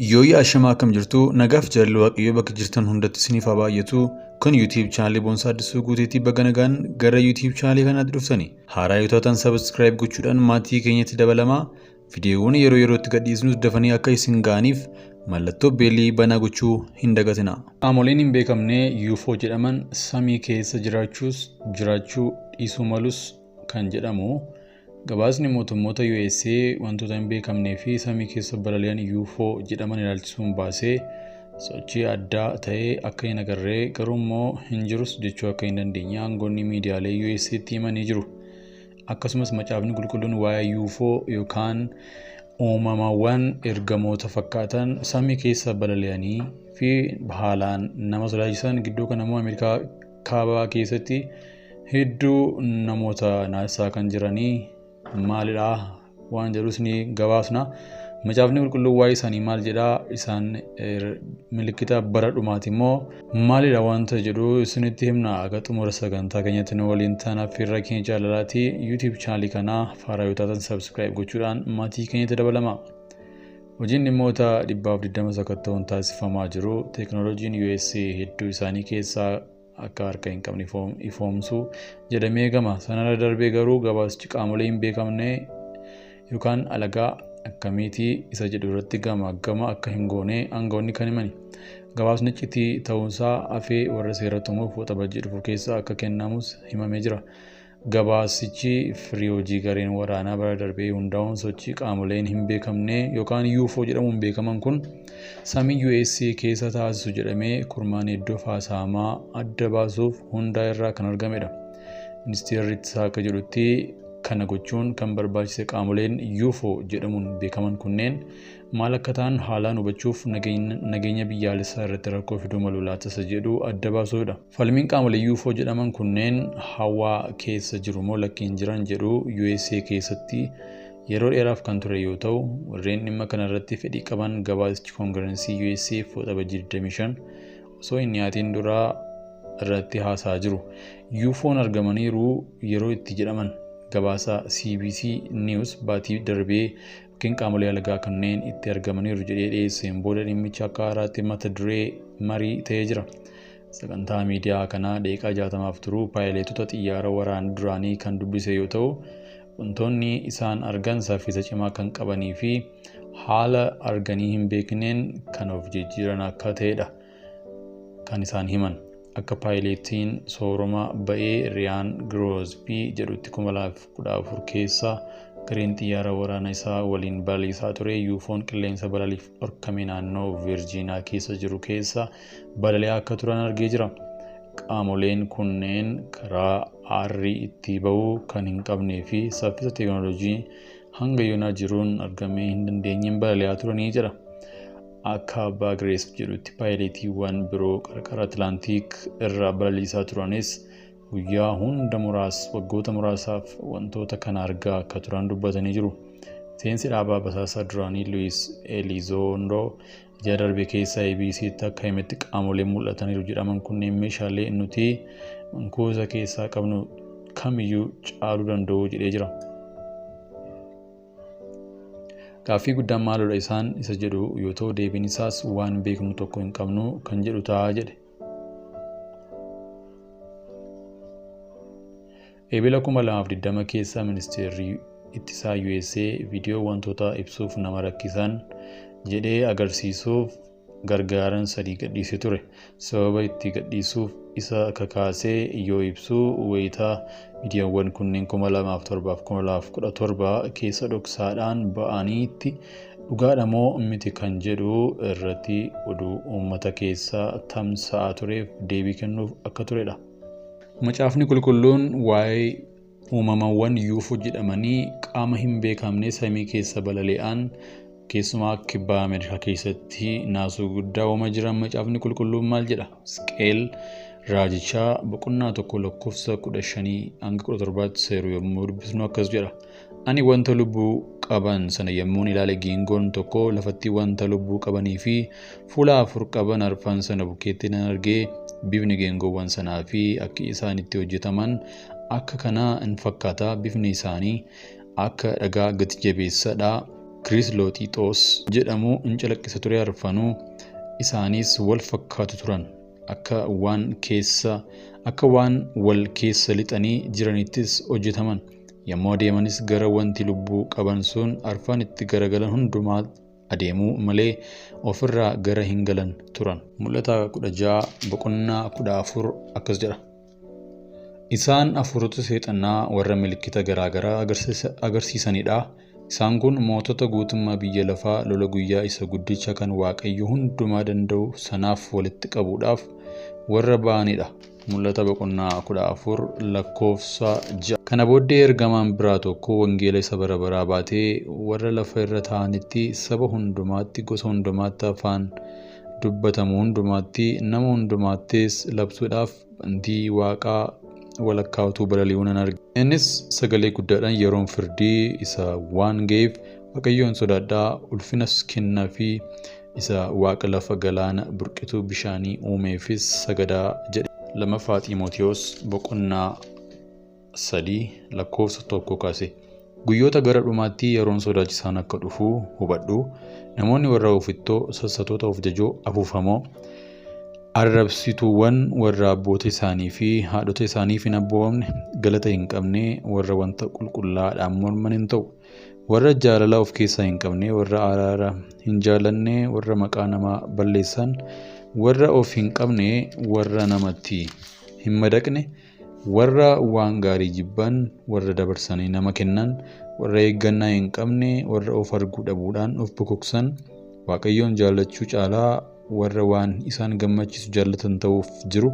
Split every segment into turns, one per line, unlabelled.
Yooyyaa ashamaa, akkam jirtu? Nagaaf jaalalli Waaqayyoo bakka jirtan hundatti isiniif haa baay'atu. Kun YouTube chaanalii Boonsaa Addisuu Guuteetii. Baga nagaan gara YouTube chaanalii kanaatti dhuftani. Haaraa yoo taatan subscribe gochuudhaan maatii keenyatti dabalamaa. Viidiyoowwan yeroo yerootti gadhiisnus dafanii akka isin ga'aniif mallattoo beelii banaa gochuu hin dagatina. Qaamoleen hin beekamne UFO jedhaman samii keessa jiraachuus jiraachuu dhiisuu malus kan jedhamu gabaasni mootummoota USA wantoota hin beekamnee fi samii keessa balali'an UFO jedhaman ilaalchisuun baasee sochii addaa ta'ee akka hin agarree, garuu immoo hin jirus jechuu akka hin dandeenye aangoonni miidiyaalee USAtti himanii jiru. Akkasumas Macaafni Qulqulluun waa'ee UFO yookaan uumamawwan ergamoota fakkaatan samii keessa balali'anii fi haalaan nama sodaachisan gidduu kana immoo Ameerikaa kaabaa keessatti hedduu namoota naasisaa kan jiranii maalidha waan jedhus ni gabaasna. Macaafni Qulqulluun waa'ee isaanii maal jedhaa? Isaan milikkita bara dhumaati immoo maalidha wanta jedhu isinitti himna. Akka xumura sagantaa keenyatti nu waliin ta'an affeerraa keenya jaalalaati. YouTube chaanalii kanaa haaraa yoo taatan subscribe gochuudhaan maatii keenyatti dabalama. Hojiin dhimmoota 120 sakatta'uun taasifamaa jiru teekinooloojiin USA hedduu isaanii keessaa akka harka hin qabne ifoomsu jedhamee eegama. Sanarra darbee garuu gabaasichi qaamolee hin beekamne yookaan alagaa akkamiitii isa jedhu irratti gama gama akka hin goone aangawoonni kan himani. Gabaasni iccitii ta'uunsaa hafee warra seera tumuuf Waxabajjii dhufu keessa akka kennamus himamee jira. Gabaasichi firii hojii gareen waraanaa bara darbee hundaa'uun sochii qaamoleen hin beekamne yookaan UFO jedhamuun beekaman kun samii USA keessa taasisu jedhamee kurmaan hedduu haasa'amaa adda baasuuf hundaa irraa kan argamedha. Ministeerri ittisaa akka jedhutti, kana gochuun kan barbaachise qaamoleen UFO jedhamuun beekaman kunneen maal akka ta'an haalaan hubachuuf nageenya biyyaalessaa irratti rakkoo fiduu malu laata isa jedhu adda baasuudha. Falmiin qaamolee UFO jedhaman kunneen hawaa keessa jiru moo lakkii hin jiran jedhu USA keessatti yeroo dheeraaf kan ture yoo ta'u, warreen dhimma kanarratti fedhii qaban gabaasichi Koongirensii USA Waxabajjii 25 osoo hin dhiyaatiin dura irratti haasa'aa jiru. UFO'n argamaniiru yeroo itti jedhaman gabaasa CBC News baatii darbee yookiin qaamolee alagaa kanneen itti argamaniiru jedhee dhiyeesseen booda dhimmichi akka haaraatti mata duree marii ta'ee jira. Sagantaa miidiyaa kanaa daqiiqaa 60f turu paayileetota xiyyaara waraanaa duraanii kan dubbise yoo ta'u, wantoonni isaan argan saffisa cimaa kan qabanii fi haala arganii hin beekneen kan of jijjiiran akka ta'edha kan isaan himan. Akka paayileetiin sooroma ba'ee Riyaan Giroosbii jedhutti, 2014 keessa gareen xiyyaara waraana isaa waliin balaliisaa ture UFO'n qilleensa balaliif dhorkame naannoo Virjiinaa keessa jiru keessa balali'aa akka turan argee jira. Qaamoleen kunneen karaa aarri itti ba'uu kan hin qabnee fi saffisa teekinooloojii hanga yoonaa jiruun argamee hin dandeenyeen balali'aa turanii jedha. Akka abbaa Girees jedhutti, paayileetiiwwan biroo qarqara Atlaantiik irra balaliisaa turanis guyyaa hunda muraasa waggoota muraasaaf wantoota kana argaa akka turan dubbatanii jiru. Seensi dhaabaa basaasaa duraanii Luis Elizondo ji'a darbe keessa ABCtti akka himetti, qaamoleen mul'ataniiru jedhaman kunneen meeshaalee nuti mankuusa keessaa qabnu kamiyyuu caaluu danda'u jedhee jira. Gaaffii guddaan maalodha isaan isa jedhu yoo ta'u, deebiin isaas waan beeknu tokko hin qabnu kan jedhu ta'a jedhe. Eebila 2020 keessa ministeerri ittisaa USA viidiyoo wantoota ibsuuf nama rakkisan jedhee agarsiisuuf gargaaran sadii gadhiisee ture. Sababa itti gadhiisuuf isa kakaasee yoo ibsu, wayitaa viidiyoowwan kunneen 2007 2017 keessa dhoksaadhaan ba'aniitti dhugaadha moo miti kan jedhu irratti oduu uummata keessa tamsa'aa tureef deebii kennuuf akka turedha. Macaafni Qulqulluun waa'ee uumamawwan UFO jedhamanii qaama hin beekamne samii keessa balali'an, keessumaa kibba Ameerikaa keessatti naasuu guddaa uumaa jiran Macaafni Qulqulluun maal jedha? Hisqeel raajichaa boqonnaa 1 lakkoofsa 15 hanga 17tti seeru yommuu dubbisnu akkas jedha. Ani wanta lubbuu qaban sana yommuun ilaale, geengoon tokko lafatti wanta lubbuu qabanii fi fuula afur qaban arfan sana bukkeetti nan argee. Bifni geengoowwan sanaa fi akki isaan itti hojjetaman akka kanaa in fakkaata: bifni isaanii akka dhagaa gati jabeessadha. Kirislooxiixoos jedhamu in calaqqisa ture. Arfanuu isaaniis wal fakkaatu turan. Akka waan keessa akka waan wal keessa lixanii jiranittis hojjetaman. Yommuu adeemanis gara wanti lubbuu qaban sun arfan itti garagalan hundumaa adeemuu malee ofirraa gara hin galan turan. Mul'ata 16 boqonnaa 14 akkas jedha. Isaan hafuurota seexanaa warra milikkita garaa garaa agarsiisanidha. Isaan kun mootota guutummaa biyya lafaa lola guyyaa isa guddicha kan Waaqayyo hundumaa danda'u sanaaf walitti qabuudhaaf warra ba'anidha. Mul'ata boqonnaa 14 lakkoofsa 6. Kana booddee ergamaan biraa tokko wangeela isa bara baraa baatee warra lafa irra taa'anitti, saba hundumaatti, gosa hundumaatti, afaan dubbatamu hundumaatti, nama hundumaattis labsuudhaaf bantii waaqaa walakkaa utuu balali'uu nan arge. Innis sagalee guddaadhaan, yeroon firdii isa waan ga'eef Waaqayyoon sodaadhaa, ulfinas kennaafi, isa Waaqa lafa galaana burqituu bishaanii uumeefis sagadaa jedhe. Lamaffaa Xiimotewos boqonnaa 3 lakkoofsa 1 kaase. Guyyoota gara dhumaatti yeroon sodaachisaan akka dhufu hubadhu. Namoonni warra ofittoo, sassatoota, of jajoo, afuufamoo, arrabsituuwwan, warra abboota isaanii fi haadhota isaaniif hin abboomamne, galata hin qabne, warra wanta qulqullaa'aadhaan morman hin ta'u. Warra jaalala of keessaa hin qabne, warra araara hin jaallanne, warra maqaa namaa balleessan, warra of hin qabne, warra namatti hin madaqne, warra waan gaarii jibban, warra dabarsanii nama kennan, warra eeggannaa hin qabne, warra of arguu dhabuudhaan of bokoksan, Waaqayyoon jaallachuu caalaa warra waan isaan gammachiisu jaallatan ta'uuf jiru.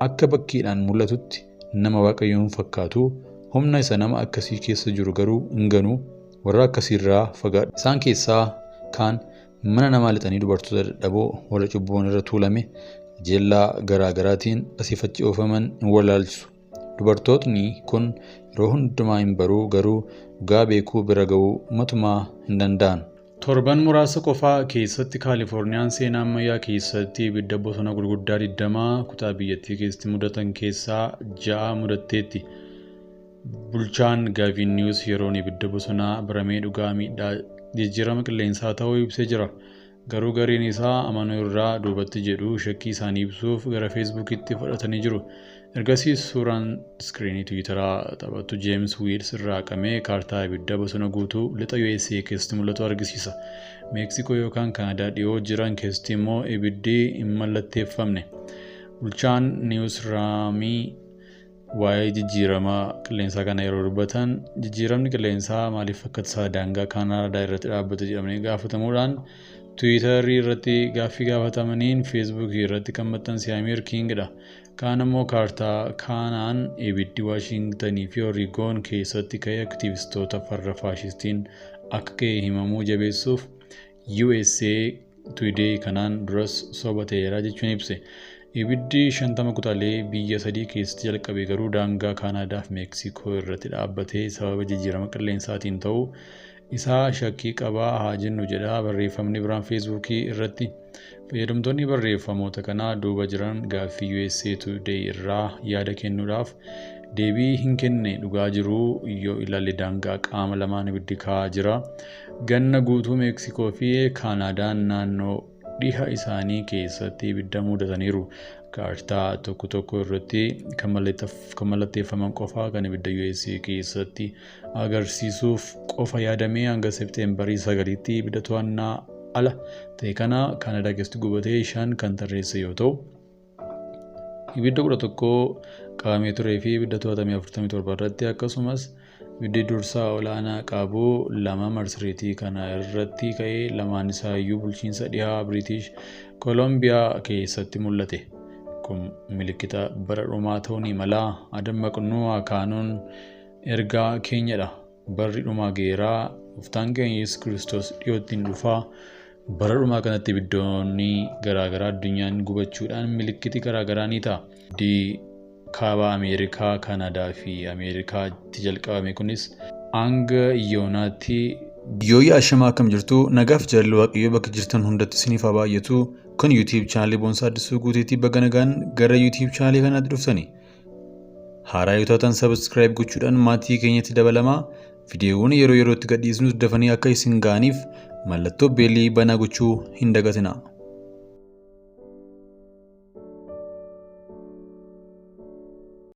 Akka bakkeedhaan mul'atutti nama Waaqayyoon fakkaatu, humna isa nama akkasii keessa jiru garuu hin ganu. Warra akkasiirraa fagaadhu. Isaan keessaa kaan mana namaa lixanii dubartoota dadhaboo warra cubbuun irra tuulame kajeellaa garaa garaatiin asiif achi oofaman in wallaalchisu. Dubartootni kun yeroo hundumaa hin baruu, garuu dhugaa beekuu bira ga'uu matumaa hin danda'an. Torban muraasa qofaa keessatti Kaalifoorniyaan seenaa ammayyaa keessatti ibidda bosona gurguddaa 20 kutaa biyyattii keessatti mudatan keessaa ja'a mudatteetti. Bulchaan Gavin Niwus yeroon ibidda bosonaa baramee dhugaa miidhaa jijjiirama qilleensaa ta'uu ibsee jira. Garuu gariin isaa amanuu irraa duubatti jedhu, shakkii isaanii ibsuuf gara Feesbuukitti fudhatanii jiru. Ergasiis suuraan iskiriinii Tiwiitaraa taphattu Jeems Wiils irraa haqamee kaartaa ibidda bosona guutuu lixa USA keessatti mul'atu argisiisa. Meeksikoo yookaan Kanaadaa dhiyoo jiran keessatti immoo ibiddi hin mallatteeffamne. Bulchaan Niwus Raamii waa'ee jijjiirama qilleensaa kana yeroo dubbatan, jijjiiramni qilleensaa maaliif akka tasaa daangaa Kaanaadaa irratti dhaabbate jedhamanii gaafatamuudhaan Tiwiitarii irratti gaaffii gaafatamaniin Feesbuukii irratti kan maxxanse Amiir Kiingidha. Kaan immoo kaartaa kaanaan ibiddi Waashingtanii fi Origoon keessatti ka'e aktiivistoota farra faashistiin akka ka'e himamuu jabeessuuf USA Today kanaan duras soba ta'eera jechuun ibse. Ibiddi 50 kutaalee biyya sadii keessatti jalqabe garuu daangaa Kaanaadaa fi Meeksikoo irratti dhaabbatee sababa jijjiirama qilleensaatiin ta'uu isaa shakkii qabaa haa jennu jedha barreeffamni biraan Feesbuukii irratti. Fayyadamtoonni barreeffamoota kanaa duuba jiran gaaffii USA Today irraa yaada kennuudhaaf deebii hin kenne. Dhugaa jiru yoo ilaalle daangaa qaama lamaan ibiddi ka'aa jira. Ganna guutuu Meeksikoo fi Kaanaadaan naannoo dhiha isaanii keessatti ibidda mudataniiru. Kaartaa tokko tokko irratti kan mallatteeffaman qofaa kan ibidda USA keessatti agarsiisuuf qofa yaadamee hanga Seepteembarii 9tti ibidda to'annaa ala ta'e kana Kaanaadaa keessatti gubatee shan kan tarreesse yoo ta'u, ibidda 11 qabamee turee fi ibidda to'atame 47 irratti, akkasumas ibiddi dursaa olaanaa qabu lama marsariitii kana irratti ka'ee lamaan isaa iyyuu bulchiinsa dhihaa Biriitish Koolombiyaa keessatti mul'ate. Kun milikkita bara dhumaa ta'uu ni mala. Adammaqnuu haa kaanuun ergaa keenyadha. Barri dhumaa ga'eera. Gooftaan keenya Yesuus Kiristoos dhiyootti ni dhufa. Bara dhumaa kanatti ibiddoonni garaagaraa addunyaan gubachuudhaan milikkiti garaagaraa ni ta'a. Ibiddi kaaba Ameerikaa, Kaanaadaa fi Ameerikaatti jalqabame kunis hanga yoonaatti. Yooyyaa, ashamaa, akkam jirtu? Nagaaf jaalalli Waaqayyoo bakka jirtan hundatti isiniif haa baay'atu. Kun YouTube chaanalii Boonsaa Addisuu Guuteetii. Baga nagaan gara YouTube chaanalii kanaatti dhuftani. Haaraa yoo taatan subscribe gochuudhaan maatii keenyatti dabalamaa. Viidiyoowwan yeroo yerootti gadhiisnus dafanii akka isin ga'aniif mallattoo beelii banaa gochuu hin dagatinaa.